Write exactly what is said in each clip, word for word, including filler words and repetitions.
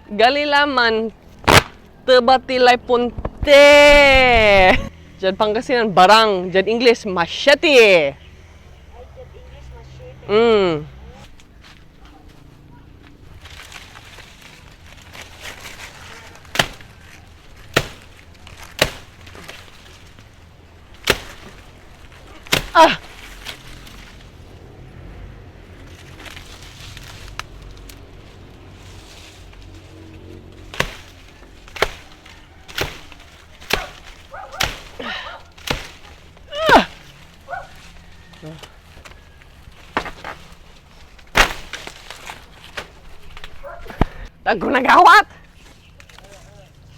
Gali la man, tebati lay ponte. Diad Pangasinan, barang. Diad Ingles, machete. Mm. Ah! Tago na gawat!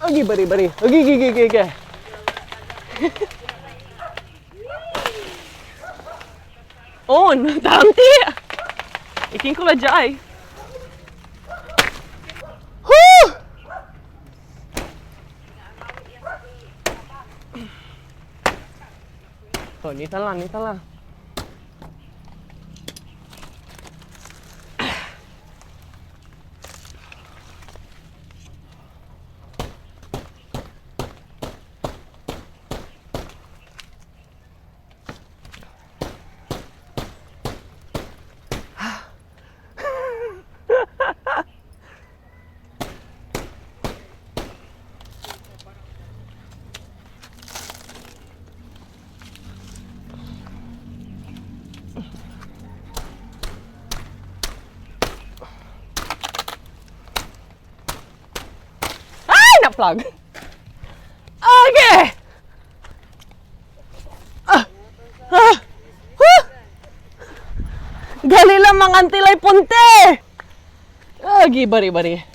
Agi, bari, bari. Agi, agi, agi, agi, agi. On, tanti! Ikin ko la jay. Huh! Oh, nita la, nita la. Ay, naplag! Okay! Ah! Ah! Huh! Gali la man anti lay ponte! Agi, bari-bari.